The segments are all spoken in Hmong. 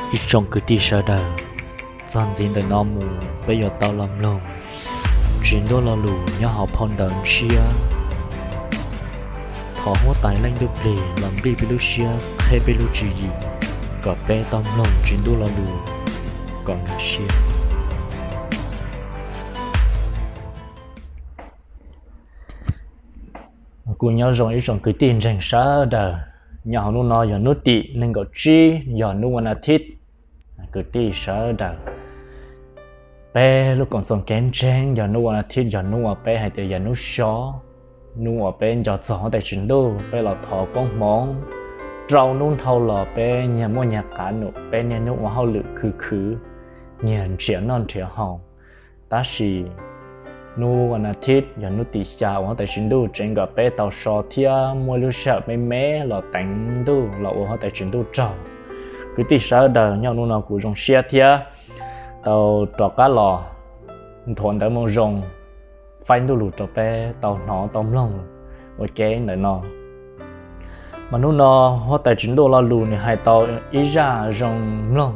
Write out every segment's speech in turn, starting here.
Ib tsoom kwv tij sawv daws, txog ntxiv ntawm no mus peb yuav tau los mloog Tswv Ntuj Lo Lus nyob hauv phau ntawv Ntshiab. Thov Huab Tais Leej Ntuj Plig los nplij peb lub siab, qheb peb lub tswv yim, kom peb tau mloog Tswv Ntuj Lo Lus kom nkag siab. Kuv nyob zoo ib tsoom kwv tij ntseeg sawv daws. Nyob hauv hnub no yog hnub tim nees nkaum tsib, yog hnub vas a thiv. Kwv tij sawv daws, peb lub koom txoos kev ntseeg yog hnub vas a thiv yog hnub uas peb hais tias yog hnub xyov, hnub uas peb nco txog Huab Tais Tswv Ntuj, peb los thov koob hmoov. Rau hnub dhau los peb nyias muaj nyias qab num, peb niaj hnub ua hauj lwm khwv khwv, nyias nrhiav noj nrhiav haus. Tab sis hnub vas a thiv yog hnub tim xya uas Huab Tais Tswv Ntuj tseev kom peb tau so thiab muaj lub sij hawm me me los teev Ntuj los ua Huab Tais Tswv Ntuj tsaug. Kwv tij sawv daws, nyob hnub no kuv zoo siab thiab tau rov qab los nthuav ntawv Moo Zoo, faib Ntuj Lus rau peb tau hnov tau mloog ua ke ntawm no. Mas hnub no Huab Tais Tswv Ntuj Lo Lus nws hais tau ib zaj zoo mloog,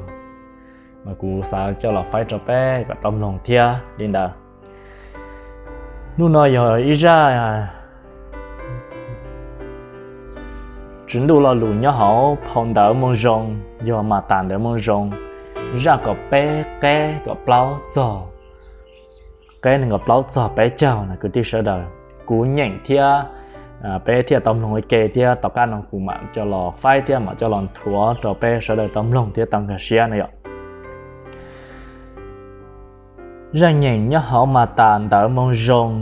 mas kuv xav coj los faib rau peb kom tau mloog thiab li ntawd. Hnub no yog ib zaj Tswv Ntuj Lo Lus nyob hauv phau ntawv Moo Zoo, yog Mas Tas ntawv Moo Zoo, zaj kaum peb qeb kaum plaub txog, qeb nees nkaum plaub txog peb caug na kwv tij sawv daws. Kuv nyeem thiab peb thiaj tau mloog ua ke thiab tom qab no kuv mam coj los faib thiab mam coj los nthuav rau peb sawv daws tau mloog thiab tau nkag siab na yom. Zaj nyeem nyob hauv Mas Tas ntawv Moo Zoo,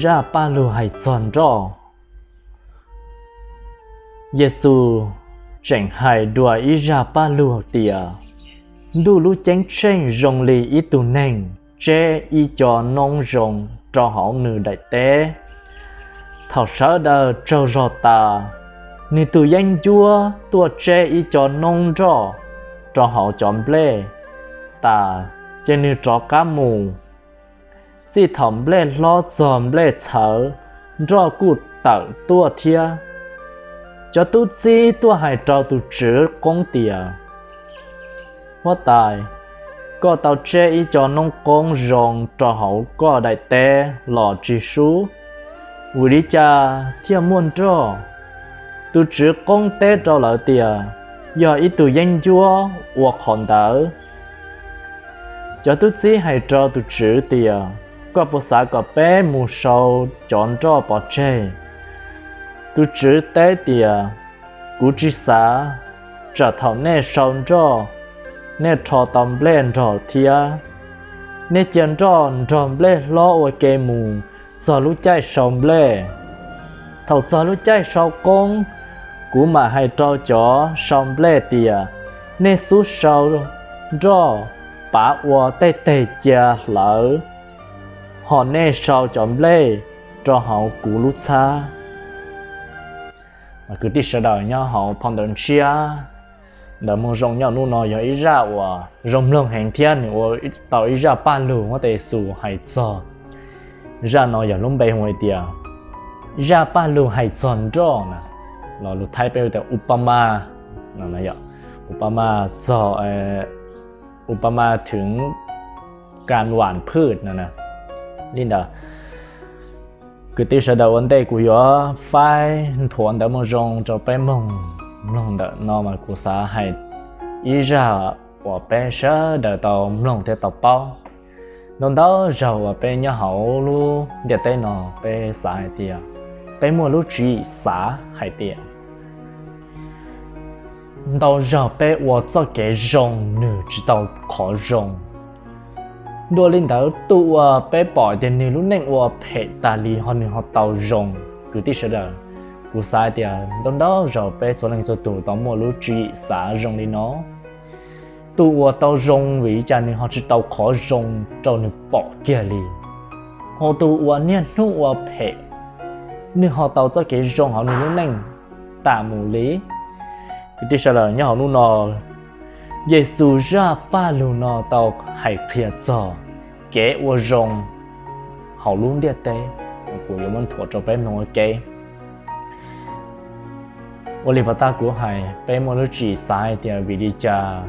zaj paj lug hais txog nroj. Yexus tseem hais dua ib zaj paj lug tias, Ntuj lub Ceeb Tsheej zoo li ib tug neeg tseb ib co noob zoo rau hauv nws daim teb. Thaum sawv daws tsaug zog tas, nws tus yeeb ncuab tuaj tseb ib co noob nroj rau hauv cov nplej tas, ces nws rov qab mus. Txij thaum nplej hlob txog nplej txhawv, nroj kuj tawm tuaj thiab. Cov tub txib tuaj hais rau tus tswv qoob tias, Huab tais, koj tau tseb ib co noob qoob zoo rau hauv koj daim teb los tsis sub, vim li cas thiaj muaj nroj? Tus tswv qoob teb rau lawv tias, Yog ib tug yeeb ncuab ua qhov ntawd. Cov tub txib hais rau tus tswv tias, Koj puas xav kom peb mus sau cov nroj pov tseg? Tus tswv teb tias, Kuv tsis xav, tsam thaum nej sau nroj, nej rho tau nplej nrog thiab. Nej cia nroj nrog nplej hlob ua ke mus txog lub caij sau nplej. Thaum txog lub caij sau qoob, kuv mam hais rau cov sau nplej tias, Nej xub sau nroj pav ua tej teg cia hlawv, hos nej sau cov nplej rau hauv kuv lub txhab. Kwv tij sawv daws, nyob hauv phau ntawv Ntshiab ntawv Moo Zoo nyob hnub no yog ib zaj uas zoo mloog heev thiab nws ua tau ib zaj paj lug Huab Tais Yexus hais txog. Zaj no yog lub npe hu hais tias zaj paj lug hais txog nroj na, los lus Thaib peb hu tias อุปมา, อุปมา txog อุปมา ถึงการหว่านพืช no li ntawd. Kwv tij sawv daws, ua ntej kuv yuav faib nthuav ntawv Moo Zoo rau peb mloog, mloog ntawm no mas kuv xav hais ib zaj uas peb sawv daws tau mloog thiab tau paub. Ntau ntau zaug uas peb nyob hauv lub ntiaj teb no peb xav hais tias peb muaj lub tswv yim xav hais tias ntau zaug peb ua txoj kev zoo nws tsis tau qhov zoo. Dua li ntawd, tus uas peb pom tias nws lub neej ua phem tas li ho nws ho tau zoo. Kwv tij sawv daws, kuv xav hais tias ntau ntau zaug peb txhua leej txhua tus tau muaj lub tswv yim xav zoo li no. Tus uas tau zoo vim li cas nws ho tsis tau qhov zoo rau nws pom kiag li, hos tus uas niaj hnub ua phem, nws ho tau txoj kev zoo hauv nws lub neej tas mus li. Kwv tij sawv daws, nyob hauv hnub no, Yexus zaj paj lug no tau hais qhia txog kev ua zoo hauv lub ntiaj teb. Kuv yuav muab nthuav rau peb mloog ua ke. Ua li pas tag kuv hais, peb muaj lub tswv yim xav hais tias vim li cas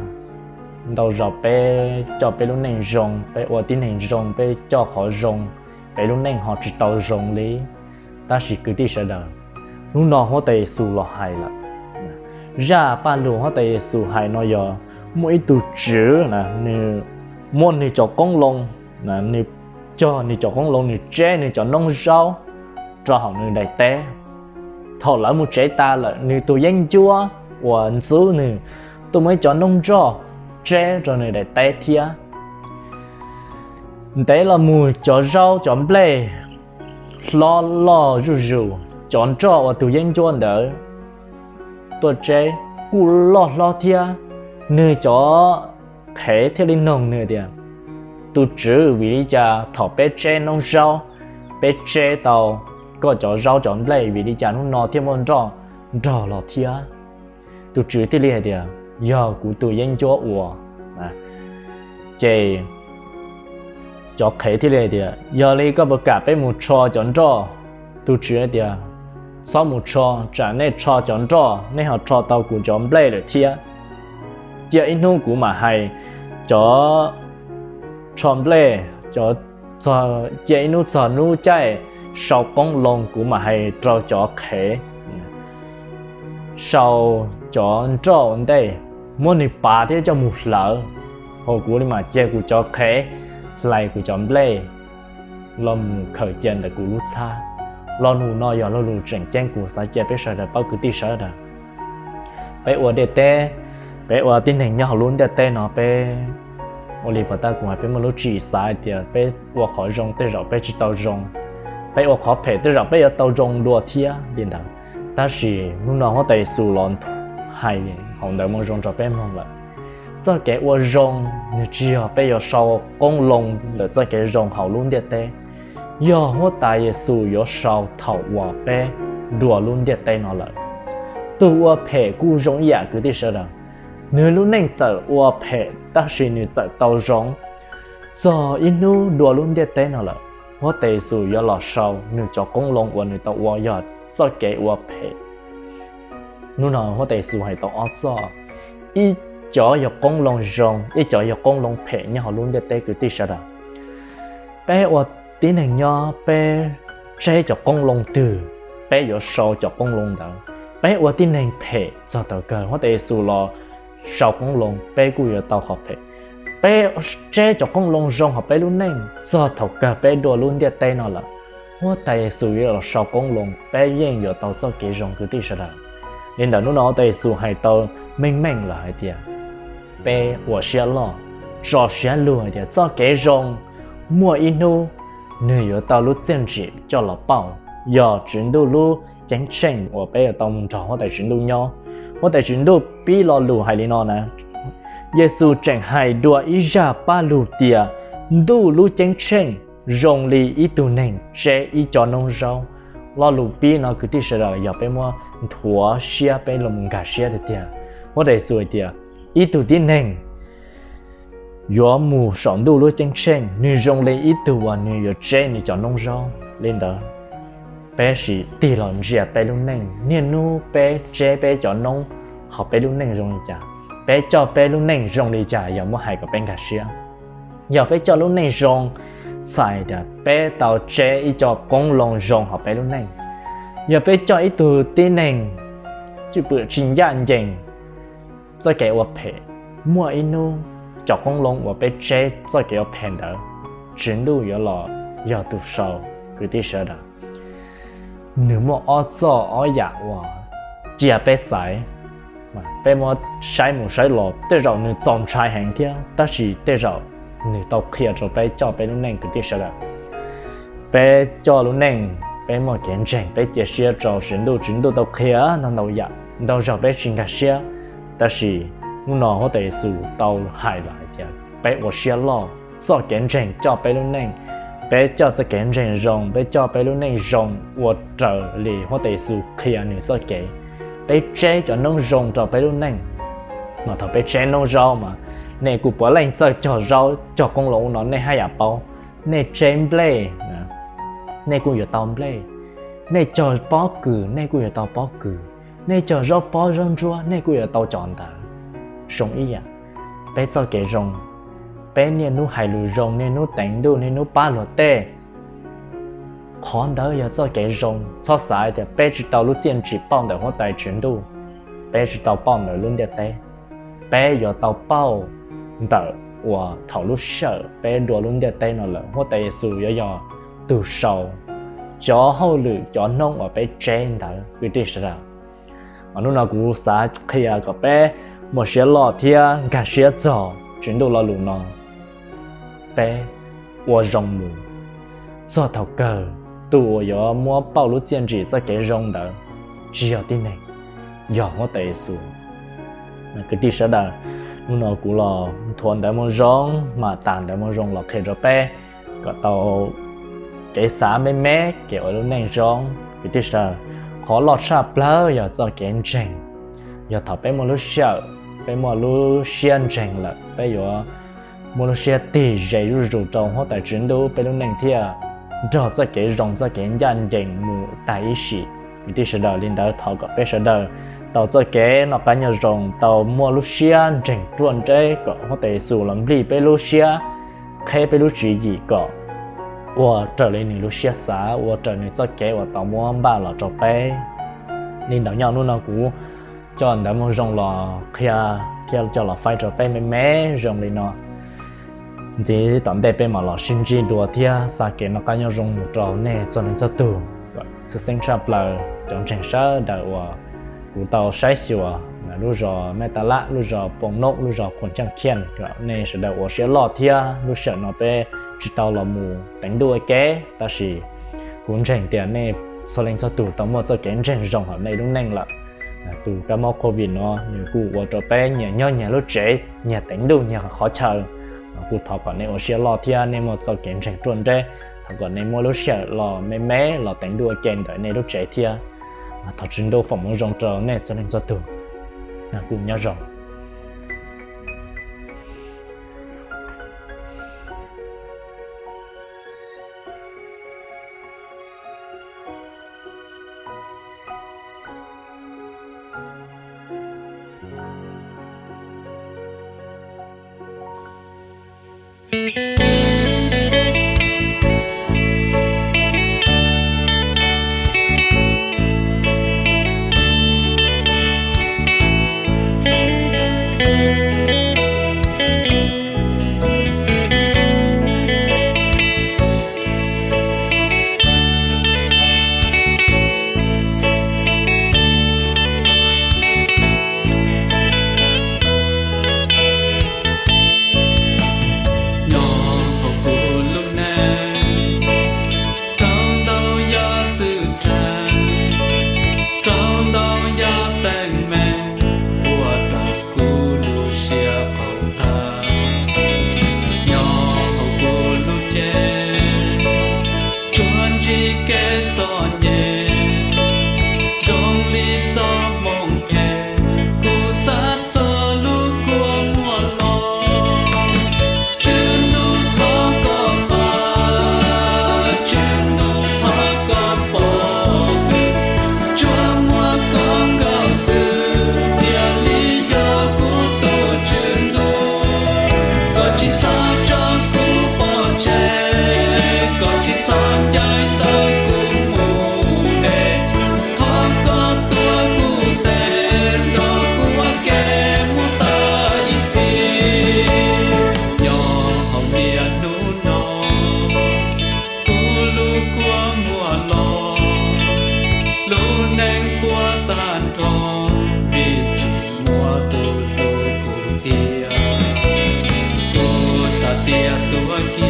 ntau zaus peb coj peb lub neej zoo, peb ua tib neeg zoo, peb coj qhov zoo, peb lub neej ho tsis tau zoo li. Tab sis kwv tij sawv daws, hnub no Huab Tais Yexus los hais lawm. Zaj paj lug Huab Tais Yexus hais no yog muaj ib tug tswv, nws muab nws cov qoob loo, nws cog nws cov qoob loo, nws tseb nws cov noob zaub rau hauv nws daim teb. Thaum lawv mus tsev tas lawm, nws tus yeeb ncuab uas ntxub nws tuaj muab ib cov noob nroj tseb rau nws daim teb thiab. Ntev los mus cov zaub cov nplej hlob loj zuj zus, cov nroj uas tus yeeb ncuab ntawd tuaj tseb kuj loj hlob thiab. Nws cov qhev thiaj li noog nws tias, tus tswv, vim li cas thaum peb tseb noob zaub, peb tseb tau koj cov zaub cov nplej, vim li cas hnub no thiaj muaj nroj nrog los thiab? Tus tswv thiaj li hais tias, yog kuv tus yeeb ncuab ua. Ces cov qhev thiaj li hais tias, yog li koj puas kam peb mus rho cov nroj? Tus tswv hais tias, txhob mus rho, tsam nej rho cov nroj nej ho rho tau kuv cov nplej lawm thiab. Cia ib hnub kuv mam hais cov rho nplej, cia ib hnub txog hnub caij sau qoob loo kuv mam hais rau cov qhev sau cov nroj ua ntej, muab nws pav thiab coj mus hlawv, hos kuv li mam cia kuv cov qhev hlais kuv cov nplej los mus khaws cia ntawm kuv lub txhab. Lo lus no yog lo lus tseem ceeb kuv xav cia peb sawv daws paub kwv tij sawv daws. Peb ua ntiaj teb, peb ua tib neeg nyob hauv lub ntiaj teb no peb ua li puas tab kuv hais peb muaj lub tswv yim xav hais tias peb ua qhov zoo tej zaum peb tsis tau zoo, peb ua qhov phem tej zaum peb yuav tau zoo dua thiab li ntawd. Tab sis hnub no Huab Tais Yexus los hais hauv ntawv Moo Zoo rau peb mloog lawm. Txoj kev ua zoo nws tsis yog peb yuav sau qoob loo ntawm txoj kev zoo hauv lub ntiaj teb, yog Huab Tais Yexus yuav sau thaum uas peb dua lub ntiaj teb no lawm. Tus ua phem kuj zoo ib yam kwv tij sawv daws, nws lub neej txawm ua phem tab sis nws txawm tau zoo. Txog ib hnub dua lub ntiaj teb no lawm, Huab Tais Yexus yuav los sau nws cov qoob loo uas nws tau ua yog txoj kev ua phem. Hnub no Huab Tais Yexus hais tau ob txoj, ib cov yog qoob loo zoo, ib cov yog qoob loo phem nyob hauv lub ntiaj teb kwv tij sawv daws. Peb ua tib neeg nyob peb tseb cov qoob loo twg, peb yuav sau cov qoob loo ntawd. Peb ua tib neeg phem txog thaum kawg Huab Tais Yexus los sau qoob loo peb kuj yuav tau qhov phem. Peb tseb cov qoob loo zoo hauv peb lub neej txog thaum kawg peb dua lub ntiaj teb no lawm, Huab Tais Yexus yuav los sau qoob loo peb yeej yuav tau txoj kev zoo kwv tij sawv daws. Li ntawd hnub no Huab Tais Yexus hais tau meej meej lawm hais tias peb ua siab loj, tso siab lug hais tias txoj kev zoo muaj ib hnub nws yuav tau lub txiaj ntsim coj los pauj, yog Tswv Ntuj lub Ceeb Tsheej uas peb yuav tau mus nrog Huab Tais Tswv Ntuj nyob. Huab Tais Tswv Ntuj pib lo lus hais li no na, Yexus tseem hais dua ib zaj paj lug tias Ntuj lub Ceeb Tsheej zoo li ib tug neeg tseb ib co noob zaub. Lo lus pib no kwv tij sawv daws yog peb muab nthuav siab peb los nkag siab tiag tiag. Huab Tais Yexus hais tias ib tug tib neeg yuav mus saum Ntuj lub Ceeb Tsheej nws zoo li ib tug uas nws yuav tseb nws cov noob zaub li ntawd. Peb sim tig los ntsia peb lub neej, niaj hnub peb tseb peb cov noob hauv peb lub neej zoo li cas? Peb coj peb lub neej zoo li cas yog muab hais kom peb nkag siab? Yog peb coj lub neej zoo, txhais tias peb tau tseb ib co qoob loo zoo hauv peb lub neej. Yog peb coj ib tug tib neeg tsis pwm tsis ncaj ncees txoj kev ua phem, muaj ib hnub cov qoob loo uas peb tseb txoj kev ua phem ntawd, Tswv Ntuj yuav los yog tus sau kwv tij sawv daws. Nws muaj ob txoj ob yam uas cia peb xaiv. Peb muab saib mus saib los tej zaum nws txaus ntshai heev thiab, tab sis tej zaum nws tau qhia rau peb coj peb lub neej kwv tij sawv daws. Peb coj lub neej, peb muaj kev ntseeg, peb cia siab rau Tswv Ntuj, Tswv Ntuj tau qhia ntau ntau yam, ntau zaug peb tsis nkag siab, tab sis hnub no Huab Tais Yexus tau hais lawm hais tias peb ua siab loj, txoj kev ntseeg coj peb lub neej, peb coj txoj kev ntseeg zoo, peb coj peb lub neej zoo ua raws li Huab Tais Yexus qhia nws txoj kev. Peb tseb cov noob zoo rau peb lub neej. Mas thaum peb tseb noob zaub mas nej kuj puav leej txawj cog zaub cog qoob loo no nej haj yam paub. Nej tseb nplej, nej kuj yuav tau nplej. Nej cog pob kws nej kuj yuav tau pob kws. Nej cog zaub pob zaub ntsuab nej kuj yuav tau cov ntawd. Zoo ib yam, peb txoj kev zoo, peb niaj hnub hais lus zoo, niaj hnub teev Ntuj, niaj hnub pab luag tej, qhov ntawd yog txoj kev zoo. Txhob xav tias peb tsis tau lub txiaj ntsim pauj ntawm huab tais Tswv Ntuj, peb tsis tau pauj ntawm lub ntiaj teb. Peb yuav tau pauj ntawm uas thaum lub sij hawm peb dua lub ntiaj teb no lawm, huab tais Yexus yuav yog tus sau cov hauj lwm cov hnoob uas peb tseb ntawd kwv tij sawv daws. Mas hnub no kuv xav qhia kom peb muaj siab loj thiab nkag siab txog Tswv Ntuj lo lus no, peb ua zoo mus, txog thaum kawg tus uas yuav muab pauj lub txiaj ntsim txoj kev zoo ntawd tsis yog tib neeg, yog huab tais Yexus. Kwv tij sawv daws, hnub no kuv los nthuav ntawv moo zoo, mas tas ntawv moo zoo los qhia rau peb kom tau kev xav me me, kev ua lub neej zoo. Kwv tij sawv daws, qhov loj tshaj plaws yog txoj kev ntseeg. Yog thaum peb muaj lub sij hawm, peb muaj lub siab ntseeg lawm, peb yuav muaj lub siab tig ze zuj zus rau huab tais Tswv Ntuj, peb lub neej thiaj nrog txoj kev zoo txoj kev ncaj ncees mus tag ib sim. Kwv tij sawv daws, li ntawd thov kom peb sawv daws tau txoj kev noj qab nyob zoo, tau muaj lub siab ntseeg ruaj nreb kom huab tais Yexus los nplij peb lub siab, qheb peb lub tswv yim kom ua raws li nws lub siab xav, ua raws nws txoj kev uas tau muab npaj los rau peb. Li ntawd nyob hnub no kuv coj ntawv moo zoo los qhia thiab coj los faib rau peb me me zoo li no. Ntxiv tom ntej peb mam los sib ntsib dua thiab xa kev noj qab nyob zoo mus rau nej txhua leej txhua tus, kom tshwj xeeb tshaj plaws cov ntseeg sawv daws uas kuv tau saib xyuas lub zos Mej Tas Lab, lub zos Poo Noob, lub zos Khuam Caaj Khiaj, kom nej sawv daws ua siab loj thiab. Lub sij hawm no peb tsis tau los mus teev Ntuj ua ke, tab sis kuv ntseeg tias nej txhua leej txhua tus tau muaj txoj kev ntseeg zoo hauv nej lub neej lawm. Tus kab mob covid no nws kuj ua rau peb nyias nyob nyias lub tsev, nyias teev Ntuj nyias qhov chaw. Kuj thov kom nej ua siab loj thiab nej muaj txoj kev ntseeg ruaj nreb. Thov kom nej muaj lub sij hawm los me me los teev Ntuj ua ke ntawm nej lub tsev thiab. Thov Tswv Ntuj foom hmoov zoo rau nej txhua leej txhua tus. Kuj nyob zoo. Nyob hauv kuv lub neej, rau ntau yog xwm txheej, rau ntau yog teeb meem, ua rau kuv lub siab qaug tag. Nyob hauv kuv lub cev, tsuas ntsib kev txom nyem, zoo li txoj hmoov phem, kuv xav txog lub kua muag los. Tswv Ntuj thov koj pab, Tswv Ntuj thov koj pab, tsuas muaj koj nkaus xwb thiaj li yog kuv tus Tswv Ntuj. Koj tsis txhob tso kuv pov tseg, koj tsis txhob ncaim ntawm kuv mus deb. Thov koj tuav kuv tes nrog kuv ua ke mus tau ib txhis. Nyob hauv niaj hnub no, kuv lub kua muag los, lub neej puas tag nrho, vim tsis muaj tus hlub kuv tiag. Kuv xav tias tuav kiag